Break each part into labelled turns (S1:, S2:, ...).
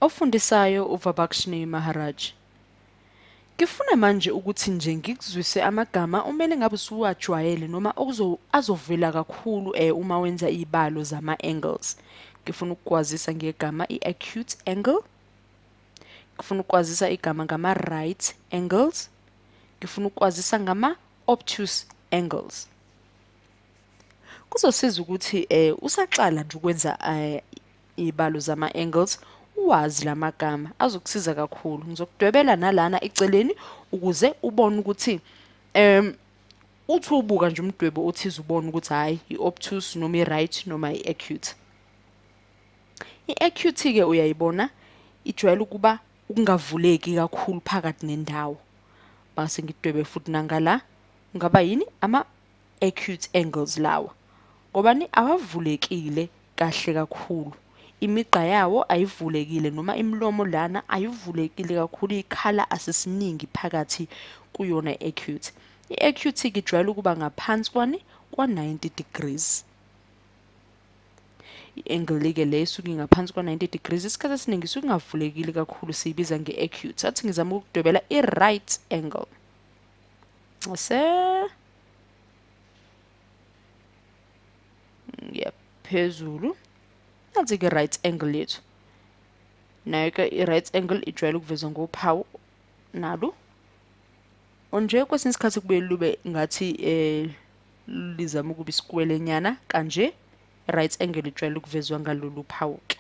S1: Ofundisayo uVabakshnee Maharaj. Ngifuna manje ukuthi nje ngikuzwise amagama omele ngabe usuwajwayele noma azovela kakhulu uma wenza izibalo zama-angles. Ngifuna ukukwazisa ngegama i-acute angle. Ngifuna ukukwazisa igama ngama-right angles. Ngifuna ukukwazisa ngama-obtuse angles. Kuzosiza ukuthi usaqala nje ukwenza izibalo zama-angles uwazi lamagama azokusiza kakhulu. Ngizokudwebela nalana eceleni ukuze ubone ukuthi uthi ubuka nje umdwebo othize ubone ukuthi hhayi i-obtuse noma i-right noma i-acute. I-acute-ke uyayibona ijwayele ukuba ukungavuleki kakhulu phakathi nendawo. Base ngidwebe futhi nangala kungaba yini ama-acute angles lawa. Ngobani awavulekile kahle kakhulu. Imigqa yawo ayivulekile noma imilomo lana ayivulekile kakhulu, ikhala asisiningi phakathi kuyona i-acute. I-acute-ke ijwayele ukuba ngaphansi kwani kwa-90 degrees. I-angle-ke le isuke ingaphansi kwa-90 degrees, isikhathi esiningi isuke ingavulekile kakhulu, siyibiza nge-acute. Athi ngizama ukudwebela i-right angle. Ase ngiyaphezulu. Nansi-ke right angle yethu. Nayo-ke i-right angle ijwayele ukuvezwa ngophawu nalu. Onje kwesinye isikhathi kubuye lube ngathi lizama ukuba isikwelenyana kanje. I-right angle ijwayele ukuvezwa ngalolu phawu-ke.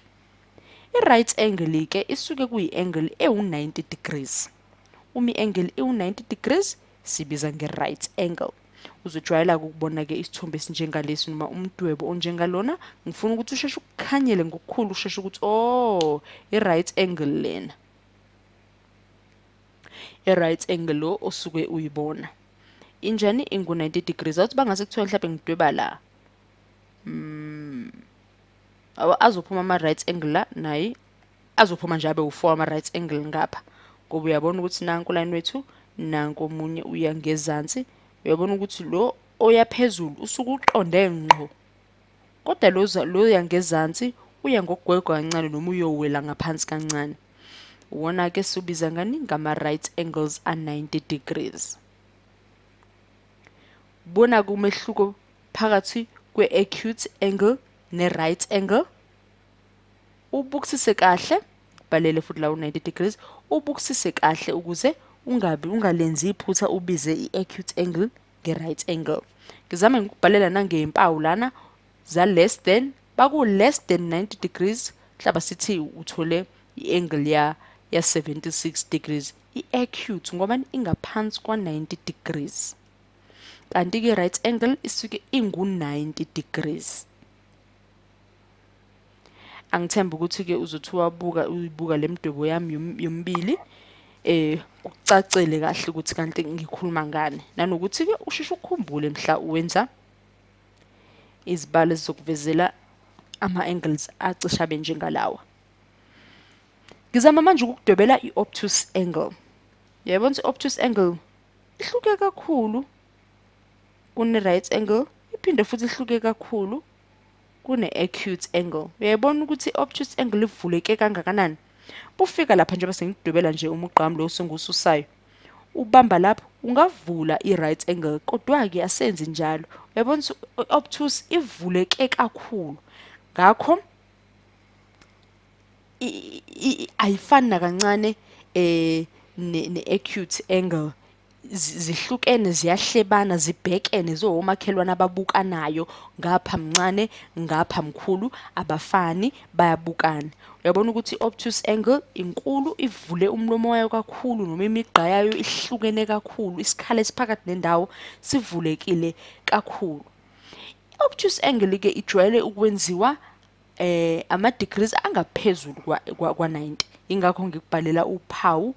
S1: I-right angle-ke isuke kuyi-angle ewu-90 degrees. Uma i-angle iwu-90 degrees sibiza nge-right angle. Uzojwayela ukubona-ke isithombe esinjengalesi noma umdwebo onjengalona. Ngifuna ukuthi usheshe ukukhanyele ngokukhulu, usheshe ukuthi oh i-right angle lena. I-right angle lo osuke uyibona. Injani? Ingu-90 degrees. Awuthi bangase kuthiwa mhlawumbe ngidweba la. Azophuma ama-right angle la naye azophuma nje abe u-4 ama-right angle ngapha. Ngoba uyabona ukuthi nanku line wethu, nanku omunye uya ngezansi. Uyabona ukuthi lo oya phezulu usuke uqonde ngqo. Kodwa lo ya ngezansi uya ngokugwegwa kancane noma uyowela ngaphansi kancane. Uwona-ke siwubiza ngani? Ngama-right angles a-90 degrees. Bona-ke umehluko phakathi kwe-acute angle ne-right angle. Ubukisise kahle, balele futhi la u-90 degrees, ubukisise kahle ukuze ungalenzi iphutha ubize i-acute angle nge-right angle. Ngizame ngikubhalela nangeyimpawu lana za less than, baku less than 90 degrees, mhlawumbe sithi uthole i-angle ya 76 degrees. I-acute ngoba ingaphansi kwa-90 degrees. Kanti-ke right angle isuke ingu-90 degrees. Angithemba ukuthi-ke uzothi wabuka uyibuka le mdwebo yami yomibili kucacele kahle ukuthi kanti ngikhuluma ngani, nanokuthi-ke usheshe ukukhumbule mhla uwenza izibalo ezizokuvezela ama-angles acishe abe njengalawa. Ngizama manje ukukudwebela i-obtuse angle. Uyayibona ukuthi i-obtuse angle ihluke kakhulu kune-right angle, iphinde futhi ihluke kakhulu kune-acute angle. Uyayibona ukuthi i-obtuse angle ivuleke kangakanani? Bufika lapha njengoba sengidwebela nje umugqa wami lo osengiwususayo. Ubamba lapho ungavula i-right angle, kodwa-ke asenzi njalo. Uyabona ukuthi i-obtuse ivuleke kakhulu. Ngakho ayifani nakancane ne-acute angle. Zihlukene, ziyahlebana, zibhekene, ziwomakhelwane ababukanayo, ngapha mncane ngapha mkhulu, abafani, bayabukana. Uyabona ukuthi i-obtuse angle inkulu, ivule umlomo wayo kakhulu noma imigqa yayo ihlukene kakhulu, isikhala esiphakathi nendawo sivulekile kakhulu. I-obtuse angle-ke ijwayele ukwenziwa ama-degrees angaphezulu kwa-90. Ingakho ngikubhalela uphawu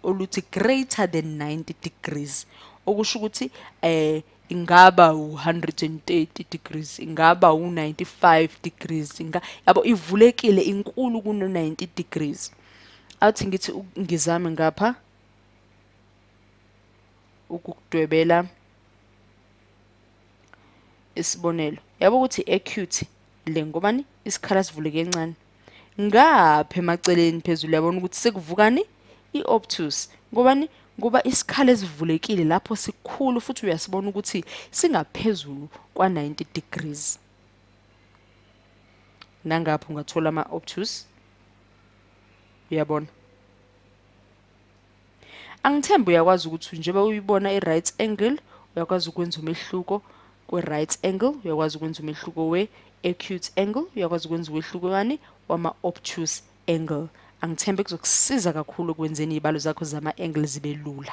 S1: oluthi greater than 90 degrees, okusho ukuthi ingaba u-130 degrees, ingaba u-95 degrees, yabo ivulekile, inkulu kuno-90 degrees. Athi ngithi ngizame ngapha ukukudwebela isibonelo. Yabo ukuthi acute le ngobani isikhala sivuleke encane. Ngapha emaceleni phezulu uyabona ukuthi sekuvukani? I-obtuse. Ngobani? Ngoba isikhala esivulekile lapho sikhulu futhi uyasibona ukuthi singaphezulu kwa-90 degrees. Nangapha ungathola ama-obtuse. Uyabona? Angithembi uyakwazi ukuthi njengoba uyibona i-right angle, uyakwazi ukwenza umehluko kwe-right angle, uyakwazi ukwenza umehluko we-acute angle, uyakwazi ukwenza umehluko wani wama-obtuse angle. Angithembe kuzokusiza kakhulu ekwenzeni izibalo zakho zama-angle zibe lula.